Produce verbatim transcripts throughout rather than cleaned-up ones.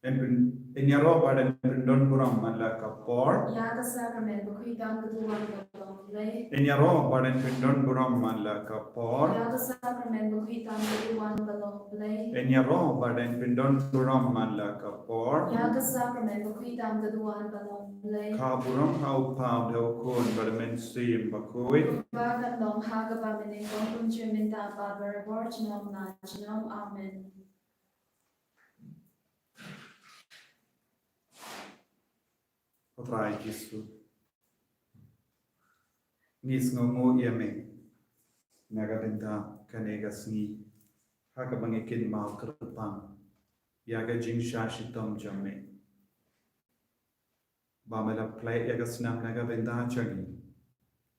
Yn pyn, yn ïaroh bad yn pyndon burom man la ka por. Ïa ka sakramen bakhuid tam ka duwan ka long Blei. Yn ïaroh bad yn pyndon burom man la ka por. Ïa ka sakramen bakhuid tam ka duwan ka long Blei. Yn ïaroh bad yn pyndon burom man la ka por. Ïa ka sakramen bakhuid tam ka duwan ka long Blei. Kha burom ha u Kpa, ha u Khun bad ha u Mynsiem Bakhuid. Kumba kan long ha kaba mynnyngkong, kumjuh mynta bad barabor junom la junom. Amen. Ko Trai Jisu, ngi sngewnguh ïa me na ka bynta kane ka sngi ha kaba ngi kynmaw kyrpang ïa ka jingshah shitom jong me. Ba me la pynleit ïa ka snam na ka bynta jong ngi,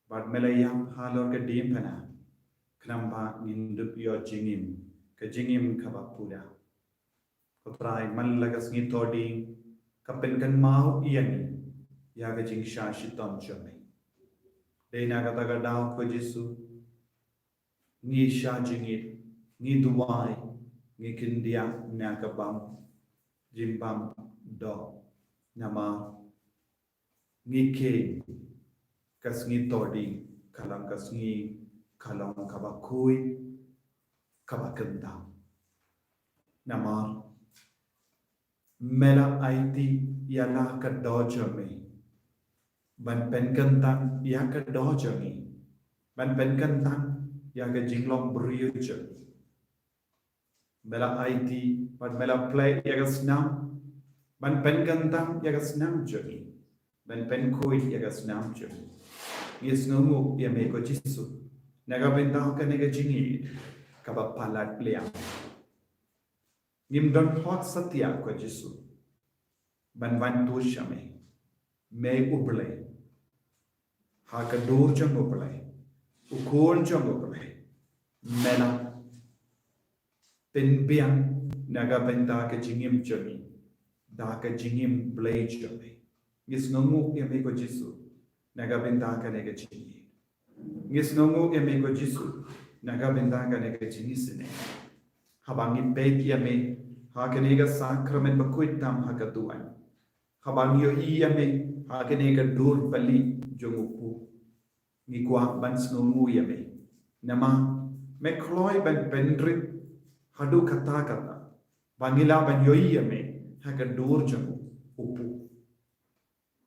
bad me la ïap halor ka diengphna, khnang ba ngin dup ïoh jingim, ka jingim kaba pura. Ko Trai, man la ka sngi Thohdieng ka pynkynmaw ïa ngi ïa ka jingshah shitom jong me. Dei na kata ka daw ko Jisu, ngi shah jingit, ngi duwai, ngi khyndiat na ka bym jingbymdoh. Namar ngi kheiñ ka sngi Thohdieng ka long ka sngi, ka long kaba khuid, kaba kyntang. Namar me la aiti ïa la ka doh jong me ban pynkyntang ïa ka doh jong ngi, ban pynkyntang ïa ka jinglong briew jong ngi. Me la aiti bad me la pynleit ïa ka snam ban pynkyntang ïa ka snam jong ngi, ban pynkhuid ïa ka snam jong ngi. Ngi sngewnguh ïa me ko Jisu na ka bynta kane ka jingïeit kaba palat liang. Ngim don hok satia ko Jisu ban wan tur sha me. Me u Blei, ha ka dur jong u Blei, u Khun jong u Blei, me la pynbiang na ka bynta ka jingim jong ngi da ka jingim Blei jong me. Ngi sngewnguh ïa me ko Jisu na ka bynta kane ka jingïeit. Ngi sngewnguh ïa me ko Jisu na ka bynta kane ka jingisynei. Haba ngi peit ïa me ha kane ka sakramen bakhuid tam ha ka duwan, haba ngi ïohi ïa me ha kane ka dur pali jong u Kpu, ngi kwah ban sngewnguh ïa me. Namar me kloi ban pynrit haduh katta katta ba ngi lah ban ïohi ïa me ha ka dur jong u Kpu.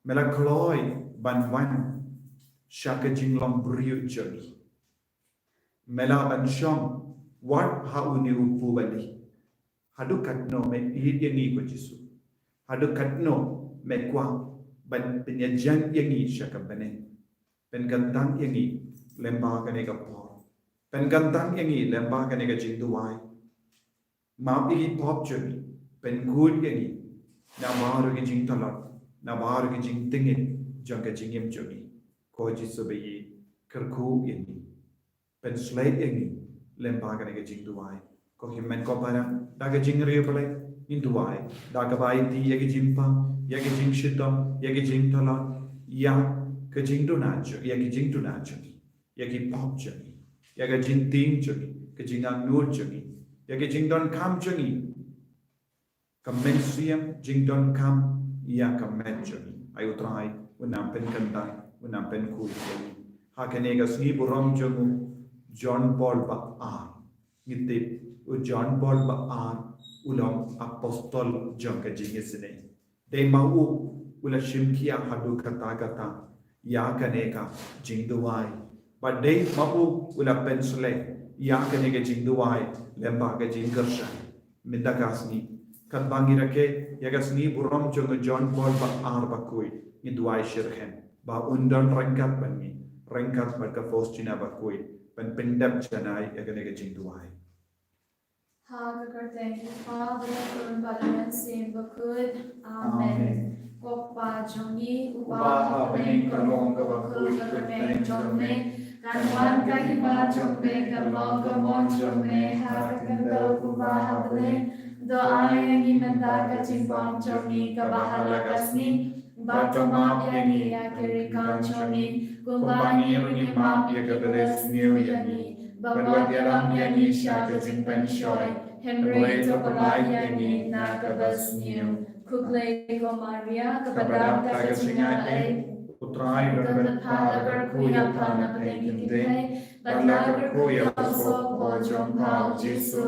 Me la kloi ban wan sha ka jinglong briew jong ngi. Me la ban shong wat ha une u Kpu bali. Haduh katno me ïeit ïa ngi ko Jisu. Haduh katno me kwah ban pynïajan ïa ngi sha ka bneng. Pynkyntang ïa ngi lyngba kane ka por. Pynkyntang ïa ngi lyngba kane ka jingduwai. Map ïa ki pop jong ngi, pynkhuid ïa ngi na baroh ki jingtlot, na baroh ki jingtngit jong ka jingim jong ngi. Ko Jisu ba ïeit, kyrkhu ïa ngi. Pynshlei ïa ngi lyngba kane ka jingduwai. Ko hynmen ko para, da ka jingriewblei ngin duwai, da kaba aiti ïa ka jingpang, ïa ka jingshitom, ïa ka jingtlot, ïa ka jingduna jong, ïa ka jingduna jong ngi, ïa ki pop jong ngi, ïa ka jingtieng jong ngi, ka jingangnud jong ngi, ïa ka jingdonkam jong ngi. Ka mynsiem jingdonkam ïa ka met jong ngi. Ai U Trai, un nang pynkyntang, un nang pynkhuid ïa ngi. Ha kane ka sngi burom jong u John Paul ba ar. Ngi tip u John Paul ba ar u long apostol jong ka jingisynei. Dei ma u u la shim khia haduh katta katta ïa kane ka jingduwai. Bad dei ma u u la pynshlei ïa kane ka jingduwai lyngba ka jingkyrshan. Mynta ka sngi, katba ngi rakhe ïa ka sngi burom jong u John Paul ba ar bakhuid, ngi duwai shitrhem ba un don ryngkat bad ngi, ryngkat bad ka Faustina bakhuid, ban pyndep janai ïa kane ka jingduwai. Ha ka kyrteng u Kpa, u Khun bad u Mynsiem Bakhuid. Amen. Ko Kpa jong ngi uba ha bneng, ka long kaba khuid ka kyrteng jong me. Kan wan ka hima jong me, kan long ka mon jong me ha ka khyndew kumba ha bneng. To ai ïa ngi mynta ka jingbam jong ngi kaba ha la ka sngi. Bad to map ïa ngi ïa ki riewkam jong ngi, kumba ngi ruh ngi map ïa kiba la sniew ïa ngi. Bad wat ïalam ïa ngi sha ka jingpynshoi, Hynrei to pynlait ïa ngi na kaba sniew. Khublei ko Maria, kaba dap da ka jingaiei, U Trai u don bad pha, la kyrkhu ïa pha na pdeng ki kynthei, bad la kyrkhu ïa u soh kpoh jong pha u Jisu.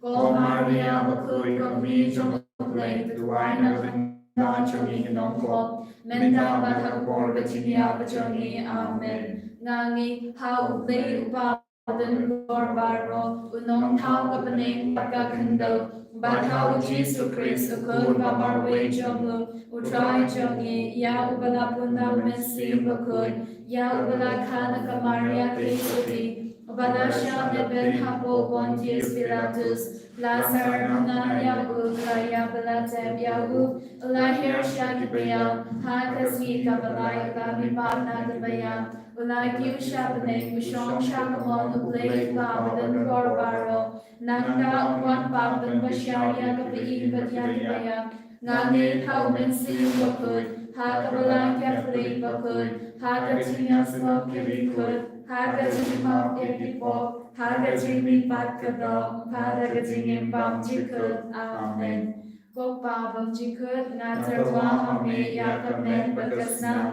Ko Maria bakhuid, ko Kmie jong U Blei, to duwai na ka bynta jong ngi ki nongpop, mynta bad ha ka por ka jingïap jong ngi. Amen. Nga ngeit ha U Blei U Kpa Uba Donbor Baroh, U Nongthaw ka bneng bad ka khyndew, bad ha U Jisu Khrist U Khun ba marwei jong U, U Trai jong ngi, ïa uba la pun da U Mynsiem Bakhuid, ïa uba la kha na ka Maria Theisotti, uba la shah dep hapoh Pontius Pilatus, la sahnarphna ïa u, la ïap, la tep ïa u, u la hiar sha ki baïap, ha ka sngi kaba lai u la mihpat na ki baïap, u la kiew sha bneng, u shong sha kamon U Blei U Kpa Uba Donbor Baroh. Nangta un wan pat ban bishar ïa ka ba-ïeit bad ïa ki baïap. Nga ngeit ha U Mynsiem Bakhuid, ha ka Balang Katholik bakhuid, ha ka jingïasyllok ki riewkhuid, ha ka jingmap ïa ki pop, ha ka jingmihpat ka doh, ha ka jingim bymjukut. Amen. Ko Kpa bymjukut, nga tyrwa ha me ïa ka met bad ka snam,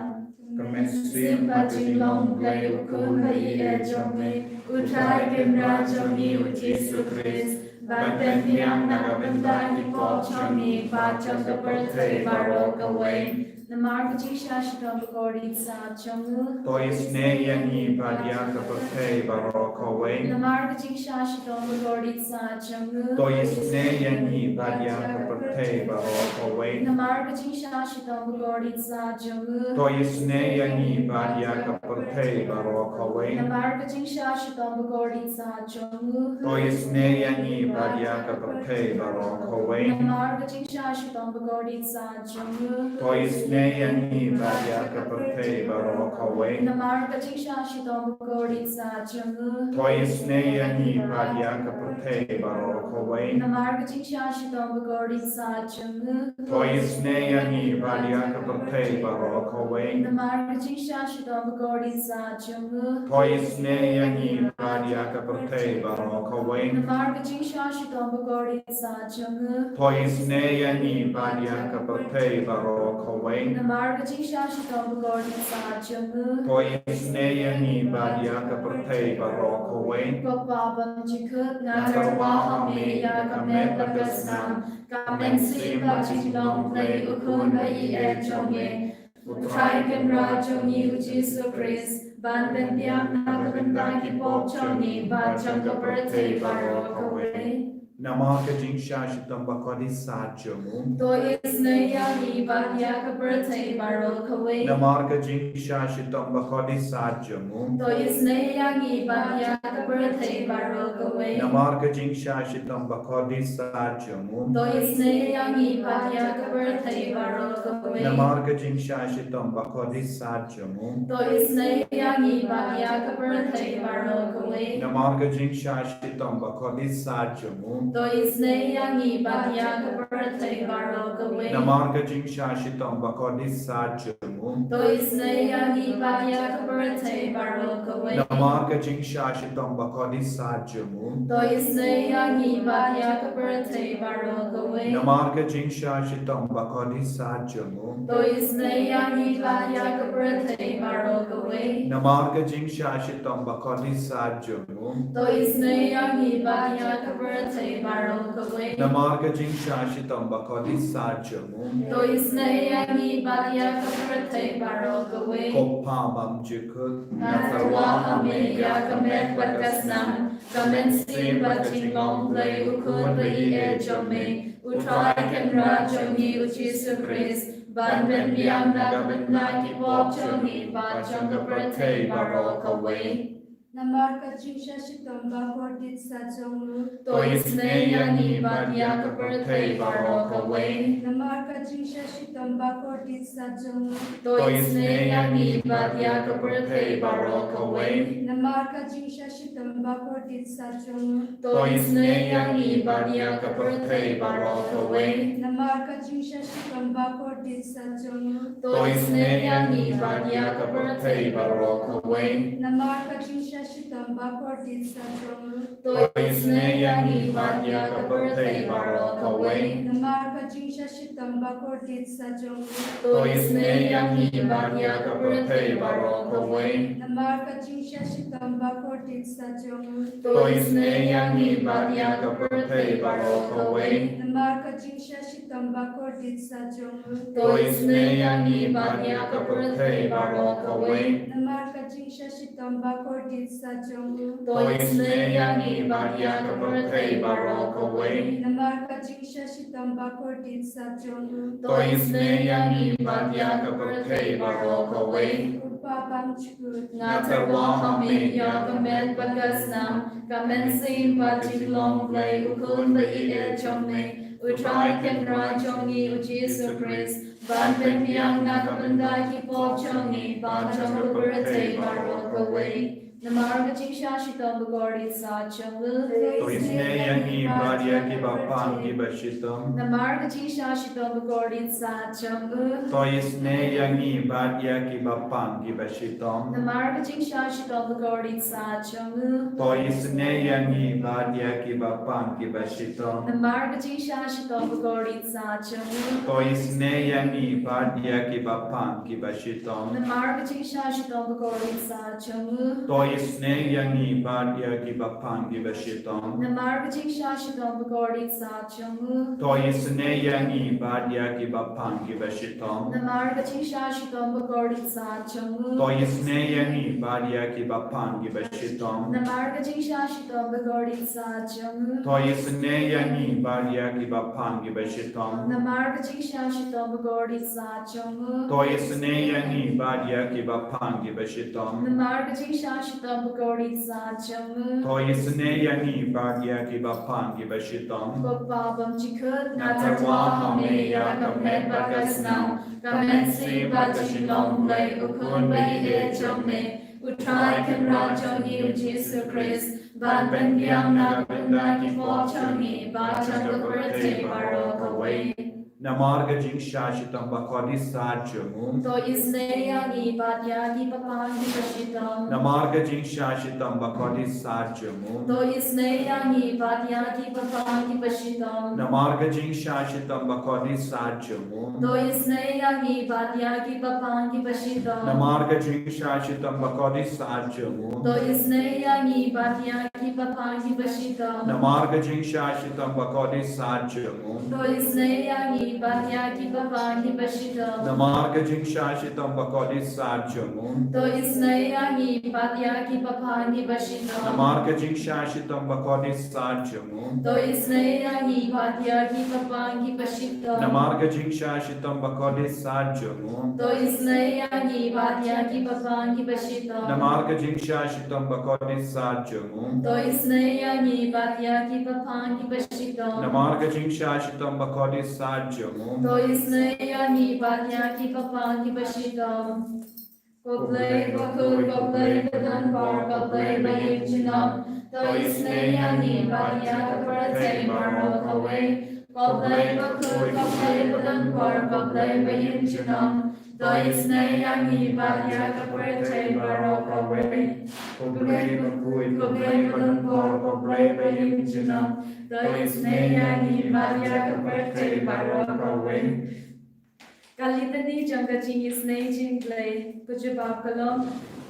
ka mynsiem bad jinglong U Blei U Khun ba-ïeit jong me, U Trai Kynrad jong ngi U Jisu Khrist, ban pynbiang na ka bynta ki pop jong ngi bad jong ka pyrthei baroh kawei. Namar ka jingshah shitom bakordit sat jong u, to isynei ïa ngi bad ïa ka pyrthei baroh kawei. Namar ka jingshah shitom bakordit sat jong u, to isynei ïa ngi bad ïa ka pyrthei baroh kawei. Namar ka jingshah shitom bakordit sat jong u, to isynei ïa ngi bad ïa ka pyrthei baroh kawei. Namar ka jingshah shitom bakordit sat jong u, to isynei ïa ngi bad ïa ka pyrthei baroh kawei. Namar ka jingshah shitom bakordit sat jong u, to isynei ïa ngi bad ïa ka pyrthei baroh kawei. Namar ka jingshah shitom bakordit sat jong u, to isynei ïa ngi bad ïa ka pyrthei baroh kawei. Namar ka jingshah shitom bakordit sat jong u, to isynei ïa ngi bad ïa ka pyrthei baroh kawei. Namar ka jingshah shitom bakordit sat jong u, to isynei ïa ngi bad ïa ka pyrthei baroh kawei. Namar ka jingshah shitom bakordit sat jong u, to isynei ïa ngi bad ïa ka pyrthei baroh kawei. Namar ka jingshah shitom bakordit sat jong u, to isynei ïa ngi bad ïa ka pyrthei baroh kawei. Ko Kpa bymjukut, nga tyrwa ha me ïa ka met bad ka snam, ka mynsiem bad jinglong U Blei U Khun ba-ïeit jong me, U Trai Kynrad jong ngi U Jisu Khrist, ban pynbiang na ka bynta ki pop jong ngi bad jong ka pyrthei baroh kawei. Namar ka jingshah shitom bakordit sat jong u, to isynei ïa ngi bad ïa ka pyrthei baroh kawei. Namar ka jingshah shitom bakordit sat jong u, to isynei ïa ngi bad ïa ka pyrthei baroh kawei. Namar ka jingshah shitom bakordit sat jong u, to isynei ïa ngi bad ïa ka pyrthei baroh kawei. Namar ka jingshah shitom bakordit sat jong u, to isynei ïa ngi bad ïa ka pyrthei baroh kawei. Namar ka jingshah shitom bakordit sat jong u, to isynei ïa ngi bad ïa ka pyrthei baroh kawei. Namar ka jingshah shitom bakordit sat jong u, to isynei ïa ngi bad ïa ka pyrthei baroh kawei. Namar ka jingshah shitom bakordit sat jong u, to isynei ïa ngi bad ïa ka pyrthei baroh kawei. Namar ka jingshah shitom bakordit sat jong u, to isynei ïa ngi bad ïa ka pyrthei baroh kawei. Namar ka jingshah shitom bakordit sat jong u, to isynei ïa ngi bad ïa ka pyrthei baroh kawei. Namar ka jingshah shitom bakordit sat jong u, to isynei ïa ngi bad ïa ka pyrthei baroh kawei. Ko Kpa bymjukut, nga tyrwa ha me ïa ka met bad ka snam, ka mynsiem bad jinglong U Blei U Khun ba-ïeit jong me, U Trai Kynrad jong ngi U Jisu Khrist, ban pynbiang na ka bynta ki pop jong ngi bad jong ka pyrthei baroh kawei. Namar ka jingshah shitom bakordit sat jong u, to isynei ïa ngi bad ïa ka pyrthei baroh kawei. Namar ka jingshah shitom bakordit sat jong u, to isynei ïa ngi bad ïa ka pyrthei baroh kawei. Namar ka jingshah shitom bakordit sat jong u, to isynei ïa ngi bad ïa ka pyrthei baroh kawei. Namar Namar ka jingshah shitom bakordit sah jong u. To isynei ïa ngi bad ïa ka pyrthei baroh kawei. Namar ka jingshah shitom bakordit sah jong u. To isynei ïa ngi bad ïa ka pyrthei baroh kawei. Namar ka jingshah shitom bakordit sah jong u. To isynei ïa ngi bad ïa ka pyrthei baroh kawei. Namar ka jingshah shitom bakordit sah jong u. To isynei ïa ngi bad ïa ka pyrthei baroh kawei. Namar ka jingshah shitom bakordit sah jong u. To isynei ïa ngi bad ïa ka pyrthei baroh kawei. Namar ka jingshah shitom bakordit sah jong u. To isynei ïa ngi bad ïa ka pyrthei baroh kawei. Namar ka jingshah shitom bakordit sah jong u. To isynei ïa ngi bad ïa ka pyrthei baroh kawei. U Kpa bymjukut. Nga tyrwa ha me ïa ka met bad ka snam, ka mynsiem bad jinglong Blei u Khun ba ïeit jong me, U Trai Kynrad jong ngi U Jisu Khrist, ban pynbiang na ka bynta ki pop jong ngi bad jong ka pyrthei baroh kawei. Namar ka jingshah shitom bakordit sah jong u. To isynei ïa ngi bad ïa kiba pang kiba shitom. Namar ka jingshah shitom bakordit sah jong u. To isynei ïa ngi bad ïa kiba pang kiba shitom. Namar ka jingshah shitom bakordit sah jong u. To isynei ïa ngi bad ïa kiba pang kiba shitom. Namar ka jingshah shitom bakordit sah jong u. To isynei ïa ngi bad ïa kiba pang kiba shitom. Namar ka jingshah shitom bakordit sah jong u. To isynei ïa ngi bad ïa kiba pang kiba shitom. Namar ka jingshah shitom bakordit sah jong u. To isynei ïa ngi bad ïa kiba pang kiba shitom. Namar ka jingshah shitom bakordit sah jong u. To isynei ïa ngi bad ïa kiba pang kiba shitom. Namar ka jingshah shitom bakordit sah jong u. To isynei ïa ngi bad ïa kiba pang kiba shitom. Namar ka jingshah shitom bakordit sah jong u. To isynei ïa ngi bad ïa kiba pang kiba shitom. Namar ka jingshah shitom bakordit sah jong u. To isynei ïa ngi bad ïa kiba pang kiba shitom. Ko Kpa bymjukut, nga tyrwa ha me ïa ka met bad ka snam, ka mynsiem bad ka jinglong Blei u Khun ba ïeit jong me, U Trai Kynrad jong ngi U Jisu Khrist, ban pynbiang na ka bynta ki pop jong ngi bad jong ka pyrthei baroh kawei. Namar ka jingshah shitom bakordit sah jong u. To isynei ïa ngi bad ïa kiba pang kiba shitom. Namar ka jingshah shitom bakordit sah jong u. To isynei ïa ngi bad ïa kiba pang kiba shitom. Namar ka jingshah shitom bakordit sah jong u. To isynei ïa ngi bad ïa kiba pang kiba shitom. Namar ka jingshah shitom bakordit sah jong u. To isynei ïa ngi bad ïa kiba pang kiba shitom. Namar ka jingshah shitom bakordit sah jong u. To isynei ïa ngi bad ïa kiba pang kiba shitom. Namar ka jingshah shitom bakordit sah jong u. To isynei ïa ngi bad ïa kiba pang kiba shitom. Namar ka jingshah shitom bakordit sah jong u. To isynei ïa ngi bad ïa kiba pang kiba shitom. Namar ka jingshah shitom bakordit sah jong u. To isynei ïa ngi bad ïa kiba pang kiba shitom. Namar ka jingshah shitom bakordit sah jong u. To isynei ïa ngi bad ïa kiba pang kiba shitom. Namar ka jingshah shitom bakordit sah jong u. To isynei ïa ngi bad ïa kiba pang kiba shitom. Ko Blei bakhuid, ko Blei badonbor, ko Blei baïing junom. To isynei ïa ngi bad ïa ka pyrthei baroh kawei. Ko Blei bakhuid, ko Blei badonbor, ko Blei baïing junom. To isynei ïa ngi bad ïa ka pyrthei baroh kawei. Ko Blei bakhuid, ko Blei badonbor, ko Blei baïing junom. To isynei ïa ngi bad ïa ka pyrthei baroh kawei. Ka litany jong ka jingisynei jingblei. Ko jubab ka long,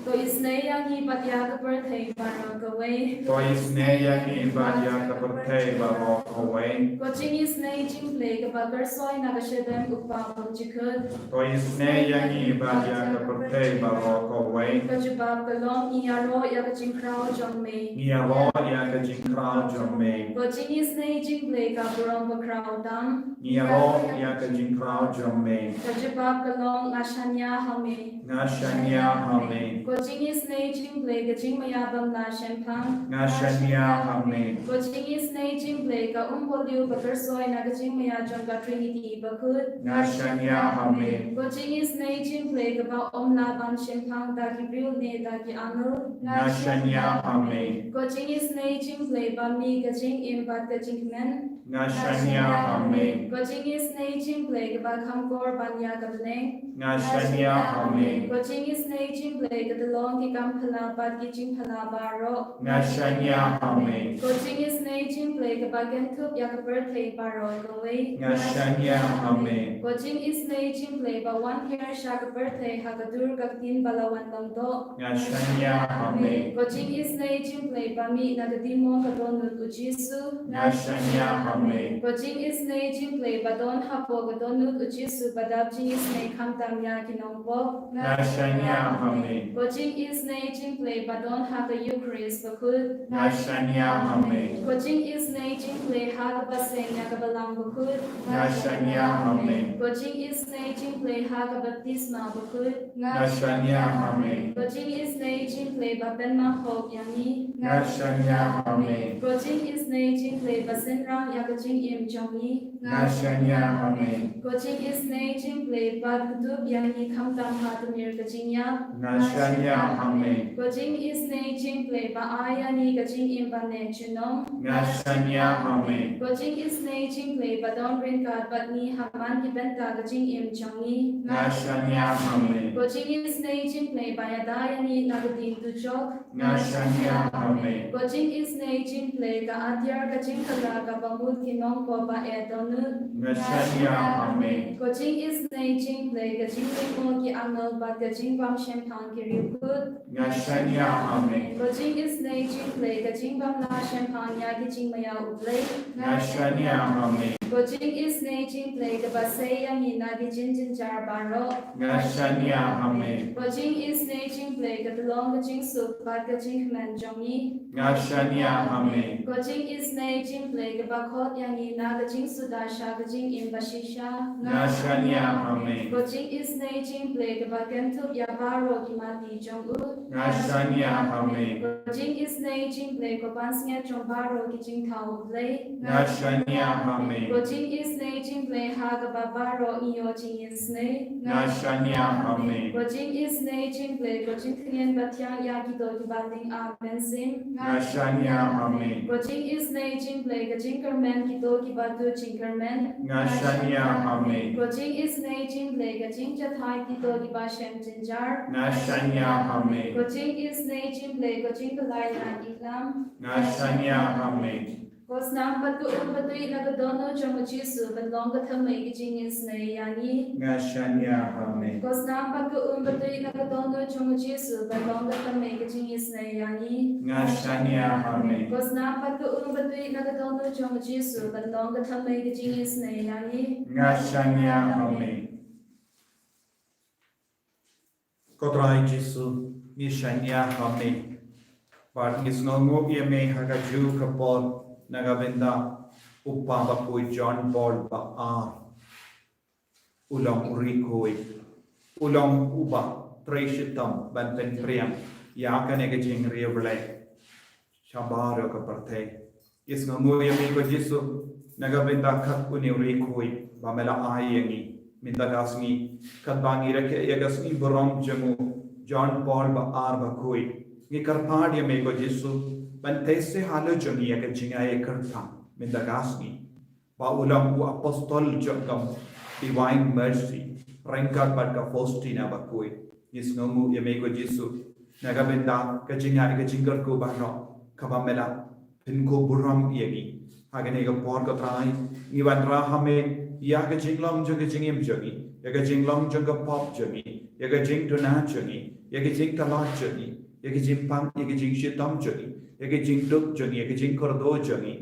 to isynei ïa ngi bad ïa ka pyrthei baroh kawei. To isynei ïa ngi bad ïa ka pyrthei baroh kawei. Ko jingisynei jingblei kaba kyrsoi na ka shadem U Kpa bymjukut. To isynei ïa ngi bad ïa ka pyrthei baroh kawei. Ko jubab ka long, ngi ïaroh ïa ka jingkhraw jong me. Ngi ïaroh ïa ka jingkhraw jong me. Ko jingisynei jingblei ka burom bakhraw tam. Ngi ïaroh ïa ka jingkhraw jong me. Ka jubab ka long, nga shaniah ha me. Nga shaniah ha me. Ko jingisynei jingblei ka jingmaïa bym lah shemphang. Nga shaniah ha me. Ko jingisynei jingblei ka umpohliew ba kyrsoi na ka jingmaïa jong ka Trinity bakhuid. Nga shaniah ha me. Ko jingisynei jingblei kaba ym lah ban shemphang da ki briew ne da ki angel. Nga shaniah ha me. Ko jingisynei jingblei ba mih ka jingim bad ka jingkmen. Nga shaniah ha me. Ko jingisynei jong U Blei kaba kham kor ban ïa ka bneng. Nga shaniah ha me. Ko jingisynei jong U Blei ka tyllong ki kam phylla bad ki jingphylla baroh. Nga shaniah ha me. Ko jingisynei jong U Blei kaba kynthup ïa ka pyrthei baroh kawei. Nga shaniah ha me. Ko jingisynei jong U Blei ba wan hiar sha ka pyrthei ha ka dur ka ktien ba la wan long doh. Nga shaniah ha me. Ko jingisynei jong U Blei ba mih na ka diengmong ka dohnud U Jisu. Nga shaniah ha me. Ko jingisynei jong U Blei ba don hapoh ka dohnud U Jisu ba dap jingisynei khamtam ïa ki nongpop. Nga shaniah ha me. Ko jingisynei jong U Blei ba don ha ka Eucharist bakhuid. Nga shaniah ha me. Ko jingisynei jong U Blei ha kaba seng ïa ka Balang bakhuid. Nga shaniah ha me. Ko jingisynei jong U Blei ha ka baptisma bakhuid. Nga shaniah ha me. Ko jingisynei jong U Blei ba pynmahok ïa ngi. Nga shaniah ha me. Ko jingisynei jong U Blei ba synran ïa ka jingim jong ngi. Nga shaniah ha me. Ko jingisynei jong U Blei ba kdup ïa ngi khamtam ha ka mir ka jingïap. Nga shaniah ha me. Ko jingisynei jong U Blei ba ai ïa ngi ka jingim ban neh junom. Nga shaniah ha me. Ko jingisynei jong U Blei ba don ryngkat bad ngi ha man ki bynta ka jingim jong ngi. Nga shaniah ha me. Ko jingisynei jong U Blei ba ïada ïa ngi na ka ding dujok. Nga shaniah ha me. Ko jingisynei jong U Blei ka atiar ka jingkylla kaba mut ki nongpop ba eh dohnud. Nga shaniah ha me. Ko jingisynei jong U Blei ka jinglyngngoh ki angel bad ka jingbam shemphang ki riewkhuid. Nga shaniah ha me. Ko jingisynei jong U Blei ka jingbam la shemphang ïa ki jingmaïa U Blei. Nga shaniah ha me. Ko jingisynei jong U Blei kaba sei ïa ngi na ki jingjynjar baroh. Nga shaniah ha me. Ko jingisynei jong U Blei ka tyllong ka jingsuk bad ka jingkmen jong ngi. Nga shaniah ha me. Ko jingisynei jong U Blei kaba khot ïa ngi na ka jingsuda sha ka jingim bashisha. Nga shaniah ha me. Ko jingisynei jong U Blei kaba kynthup ïa baroh ki mati jong u. Nga shaniah ha me. Ko jingisynei jong U Blei ko pansngiat jong baroh ki jingthaw U Blei. Nga shaniah ha me. Ko jingisynei jong U Blei ha kaba baroh ngi ïoh jingisynei. Nga shaniah ha me. Ko jingisynei jong U Blei ko jingtyngen ba thiang ïa kito kiba ding ar mynsiem. Nga shaniah ha me. Ko jingisynei jong U Blei ka jingkyrmen kito kiba duh jingkyrmen. Nga shaniah ha me. Ko jingisynei jong U Blei ka jingjahthait kito kiba shem jynjar. Nga shaniah ha me. Ko jingisynei jong U Blei ko jingpyllait na ki klam. Nga shaniah ha me. Ko snam bad ka um bad tuid na ka dohnud jong U Jisu ban long ka thymmei ka jingisynei ïa ngi. Nga shaniah ha me. Ko snam bad ka um bad tuid na ka dohnud jong U Jisu ban long ka thymmei ka jingisynei ïa ngi. Nga shaniah ha me. Ko snam bad ka um bad tuid na ka dohnud jong U Jisu ban long ka thymmei ka jingisynei ïa ngi. Nga shaniah ha me. Ko Trai Jisu, ngi shaniah ha me. Bad ngi sngewnguh ïa me ha kajuh ka por na ka bynta u kpa bakhuid John Paul ba ar. U long u riewkhuid. U long uba trei shitom ban pynpriang ïa kane ka jingriewblei sha baroh ka pyrthei. Ngi sngewnguh ïa me ko Jisu, na ka bynta kat une u riewkhuid ba me la ai ïa ngi mynta ka sngi. Katba ngi rakhe ïa ka sngi burom jong u John Paul ba ar bakhuid, ngi kyrpad ïa me ko Jisu ban theh se halor jong ngi ïa ka jingai kyrpang mynta ka sngi. Ba u long u apostol jong ka Divine Mercy ryngkat bad ka Faustina bakhuid. Ngi sngewnguh ïa me ko Jisu na ka bynta ka jingai ka jingkyrkhu baroh kaba me la pynkhuid burom ïa ngi. Ha kane ka por ko Trai, ngi wanrah ha me ïa ka jinglong jong ka jingim jong ngi, ïa ka jinglong jong ka pop jong ngi, ïa ka jingduna jong ngi, ïa ka jingtlot jong ngi, ïa ka jingpang, ïa ka jingshitom jong ngi, ïa ka jingduk jong ngi, ïa ka jingkordor jong ngi,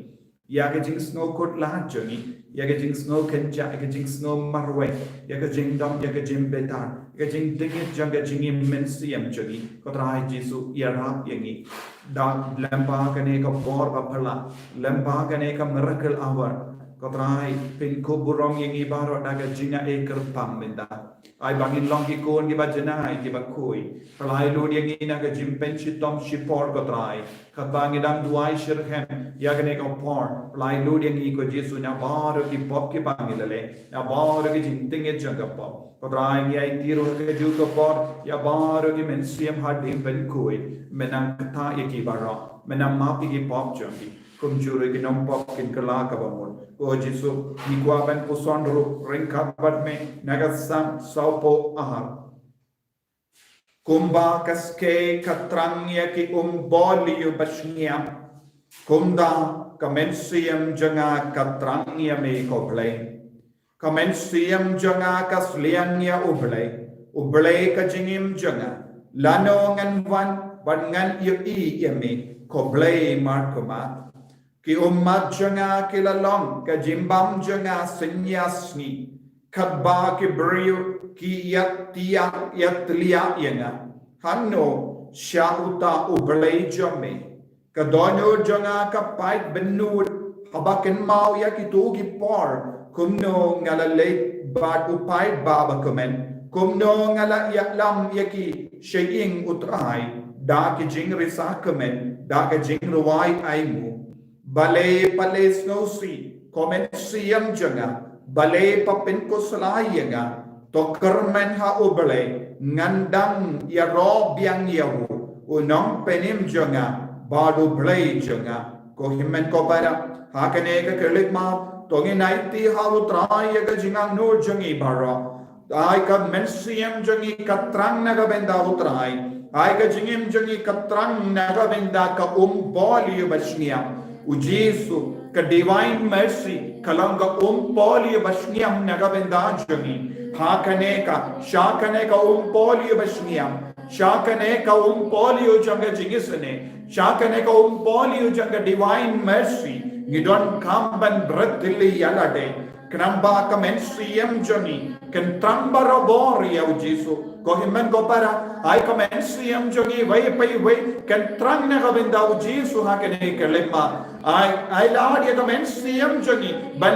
ïa ka jingsngew khuslai jong ngi, ïa ka jingsngew kynjah, ïa ka jingsngew marwei, ïa ka jingdom, ïa ka jingbitar, ïa ka jingdngit jong ka jingim mynsiem jong ngi. Ko Trai Jisu, ïarap ïa ngi. Da lyngba kane ka por ba phylla, lyngba kane ka miracle hour, ko Trai, pynkhuid burom ïa ngi baroh da ka jingai kyrpang mynta. Ai ba ngin long ki khun kiba janai kiba khuid. Pynlait lut ïa ngi na ka jingpynshitom shipor ko Trai. Katba ngi dang duwai shitrhem ïa kane ka por, pynlait lut ïa ngi ko Jisu na baroh ki pop kiba ngi la leh, na baroh ki jingdngit jong ka pop. Ko Trai, ngi aiti ruh ha kajuh ka por ïa baroh ki mynsiem hadien pynkhuid. Me nang ktah ïa ki baroh, me nang map ïa ki pop jong ki. kumjuh ruh ki nongpop kin kylla kaba mut. Ko Jisu, ngi kwah ban puson ruh ryngkat bad me na ka Salm sawphew ar. Kumba ka skei ka trang ïa ki umpohliew bashngiam, kumta ka mynsiem jong nga ka trang ïa me, ko Blei. Ka mynsiem jong nga ka sliang ïa U Blei, U Blei ka jingim jong nga. Lano ngan wan bad ngan ïohi ïa me, ko Blei markhmat. Ki ummat jong nga ki la long ka jingbam jong nga synñia sngi, katba ki briew ki ïa tiak ïa tliak ïa nga. Hangno sha uta U Blei jong me? Ka dohnud jong nga ka pait bynnud haba kynmaw ïa kito ki por. Kumno nga la leit bad u paidbah bakmen? Kumno nga la ïalam ïa ki sha ïing U Trai da ki jingrisa kmen, da ka jingrwai aiñguh? Balei, balei sngewsih, ko mynsiem jong nga? Balei pha pynkhuslai ïa nga? To kyrmen ha U Blei, ngan dang ïaroh biang ïa u, U Nongpynim jong nga bad U Blei jong nga. Ko hynmen ko para, ha kane ka khyllipmat to ngin aiti ha U Trai ïa ka jingangnud jong ngi baroh. Ai ka mynsiem jong ngi ka trang na ka bynta U Trai. Ai ka jingim jong ngi ka trang na ka bynta ka umpohliew bashngiam. U Jisu, ka divine mercy ka long ka umpohliew bashngiam na ka bynta jong ngi. Ha kane ka, sha kane ka umpohliew bashngiam, sha kane ka umpohliew jong ka jingisynei, sha kane ka umpohliew jong ka divine mercy, ngi donkam ban bret thylli ïa lade. Khnang ba ka mynsiem jong ngi kan trang barabor ïa U Jisu. Ko hynmen ko para, ai ka mynsiem jong ngi iwei pa iwei kan trang na ka bynta U Jisu ha kane ka khyllipmat. Ai, ai lad ïa ka mynsiem jong ngi ban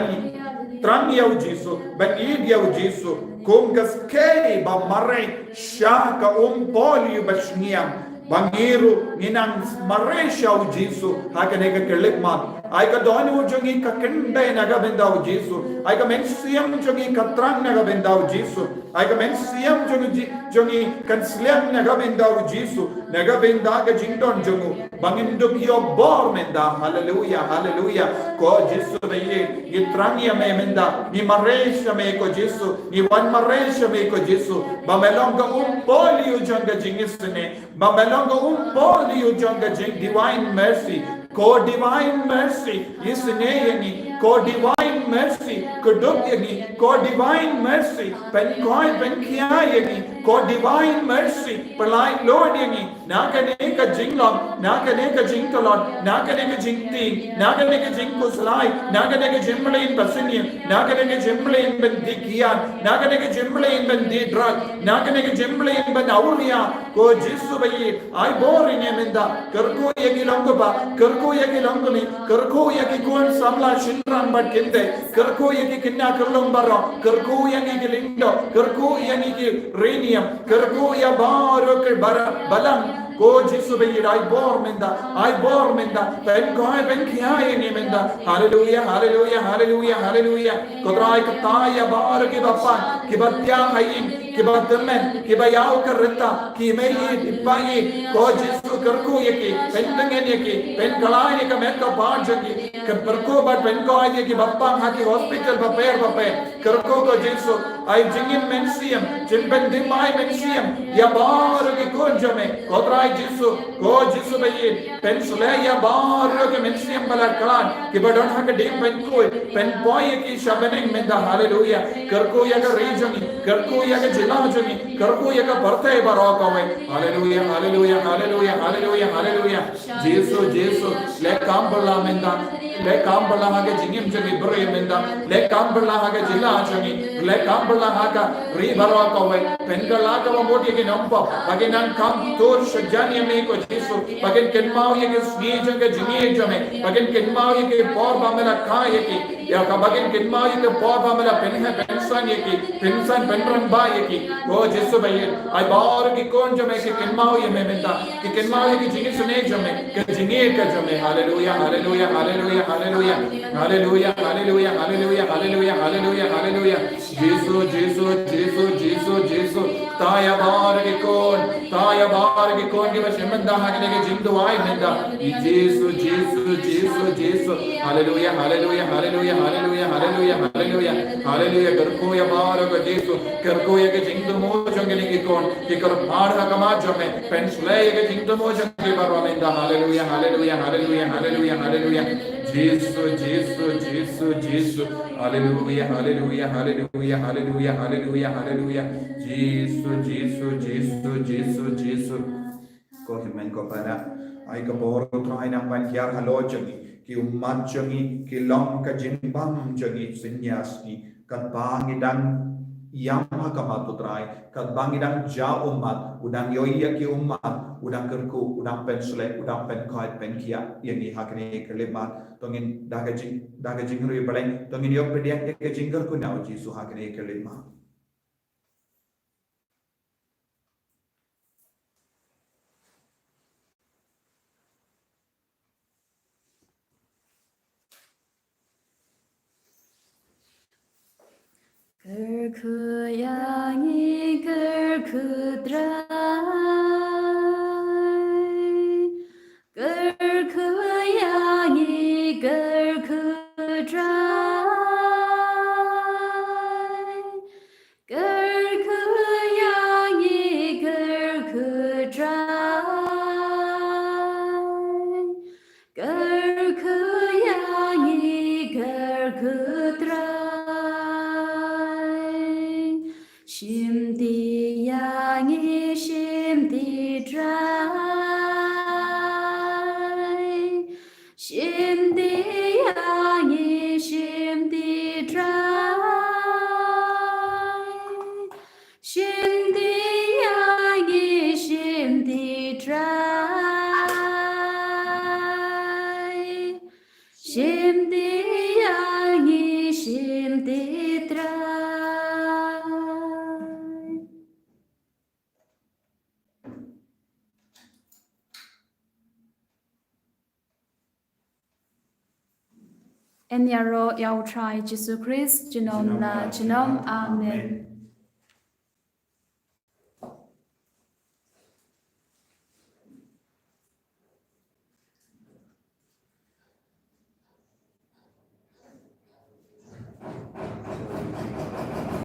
trang ïa U Jisu, ban ïeit ïa U Jisu kum ka skei ba mareh sha ka umpohliew bashngiam. Ba ngi ruh ngin nang mareh sha U Jisu ha kane ka khyllipmat. Ai ka dohnud jong ngi ka kyndit na ka bynta U Jisu. Ai ka mynsiem jong ngi ka trang na ka bynta U Jisu. Ai ka mynsiem jong ngi, jong ngi kan sliang na ka bynta U Jisu, na ka bynta ka jingdon jong u. Ba ngin dup ïoh bor mynta. Haleluya, haleluya. Ko Jisu ba ïeit, ngi trang ïa me mynta. Ngi mareh sha me ko Jisu. Ngi wan mareh sha me ko Jisu. Ba me long ka umpohliew jong ka jingisynei. Ba me long ka umpohliew jong ka jing divine mercy. Ko divine mercy, isynei ïa ngi. Ko divine mercy, kdup ïa ngi. Ko divine mercy, pynkhuid pynkhia ïa ngi. Ko divine mercy, pyllait lut ïa ngi. Na kane ka jinglong, na kane ka jingtlot, na kane ka jingtieng, na kane ka jingkhuslai, na kane ka jingmlien basniew, na kane ka jingmlien ban die kiad, na kane ka jingmlien ban die drug, na kane ka jingmlien ban awria. Ko Jisu ba ïeit, ai bor ïa ngi mynta. Kyrkhu ïa ki long kpa, kyrkhu ïa ki long kmie, kyrkhu ïa ki khun samla shynrang bad kynthei, kyrkhu ïa ki khynnah khyllung baroh, kyrkhu ïa ngi ki lyngdoh, kyrkhu ïa ngi ki riewniam, kyrkhu ïa baroh ki bara-, balang. Ko Jisu ba ïeit, ai bor mynta, ai bor mynta. Pynkhuid pynkhia ïa ngi mynta. Haleluya, haleluya, haleluya, haleluya. Ko Trai, kata ïa baroh kiba pang, kiba thiah ha ïing, kiba tymmen, kiba ïaw ka rta, ki mei ïeit, i pa ïeit. Ko Jisu kyrkhu ïa ki, pyntngen ïa ki, pynkylla ïa ka met ka ba jong ki. Kyrkhu bad pynkhuid ïa kiba pang ha ki hospital bapher bapher. Kyrkhu ko Jisu, ai jingim mynsiem, jingpynthymmai mynsiem ïa baroh ki khun jong me. Ko Trai Jisu, ko Jisu ba ïeit, pynsleh ïa baroh ki mynsiem ba la khlad, kiba don ha ka diengpynkhuid, pynpoi ïa ki sha bneng mynta. Haleluya. Kyrkhu ïa ka ri jong ngi, kyrkhu ïa ka jylla jong ngi, kyrkhu ïa ka pyrthei baroh kawei. Haleluya, haleluya, haleluya, haleluya, haleluya. Jisu, Jisu, leh kam bylla mynta. Leh kam bylla ha ka jingim jong ngi briew mynta. Leh kam bylla ha ka jylla jong ngi. Leh kam bylla ha ka ri baroh kawei. Pynkylla kaba mut ïa ki nongpop, ba kin nang kham tur shajan ïa me ko Jisu. Ba kin kynmaw ïa ki sngi jong ka jingïeit jong me. Ba kin kynmaw ïa ki por ba me la kha ïa ki. Ïa kaba kin kynmaw ïa ki por ba me la pynheh pynsan ïa ki, pynsan pynrangbah ïa ki. Ko Jisu ba ïeit, ai baroh ki khun jong me ki kynmaw ïa me mynta. Ki kynmaw ïa ka jingisynei jong me, ka jingïeit ka jong me. Haleluya, haleluya, haleluya, haleluya. Haleluya, haleluya, haleluya, haleluya, haleluya, haleluya. Jisu, Jisu, Jisu, Jisu, Jisu. Taya bar ki khun, taya bar ki khun kiba shim bynta ha kane ka jingduwai mynta. I Jisu, Jisu, Jisu, Jisu. Haleluya, haleluya, haleluya, haleluya, haleluya, haleluya. Haleluya, kyrkhu ïa baroh ko Jisu. Kyrkhu ïa ka jingthmu jong kine ki khun. Ki kyrpad ha khmat jong me. Pynshlei ïa ka jingthmu jong ki baroh mynta. Haleluya, haleluya, haleluya, haleluya, haleluya. Jisu, Jisu, Jisu, Jisu. Haleluya, haleluya, haleluya, haleluya, haleluya, haleluya. Jisu, Jisu, Jisu, Jisu, Jisu. Ko hynmen ko para, ai ka bor u Trai nang ban hiar halor jong ngi, ki ummat jong ngi, ki long ka jingbam jong ngi, synñia sngi, katba ngi dang ïam ha khmat u Trai, katba ngi dang jia ummat, u dang ïohi ïa ki ummat, u dang kyrkhu, u dang pynshlei, u dang pynkhuid pynkhiah ïa ngi ha kane ka lymmat. To ngin da ka jing, da ka jingriewblei, to ngin ïoh pdiang ïa ka jingkyrkhu na u Jisu ha kane ka lymmat. Kyrkhu ïa ngi, kyrkhu Trai. Kyrkhu ïa ngi, kyrkhu Trai. Kyrkhu ïa ngi, kyrkhu Trai. Kyrkhu ïa ngi, kyrkhu Trai. Shim ti ïa ngi, shim ti Trai. Shim ti ïa ngi, shim ti Trai. Shim ti ïa ngi, shim ti Trai. Shim ti ïa ngi, shim ti Trai. Yn ïaroh ïa u Trai Jisu Khrist junom la junom. Amen.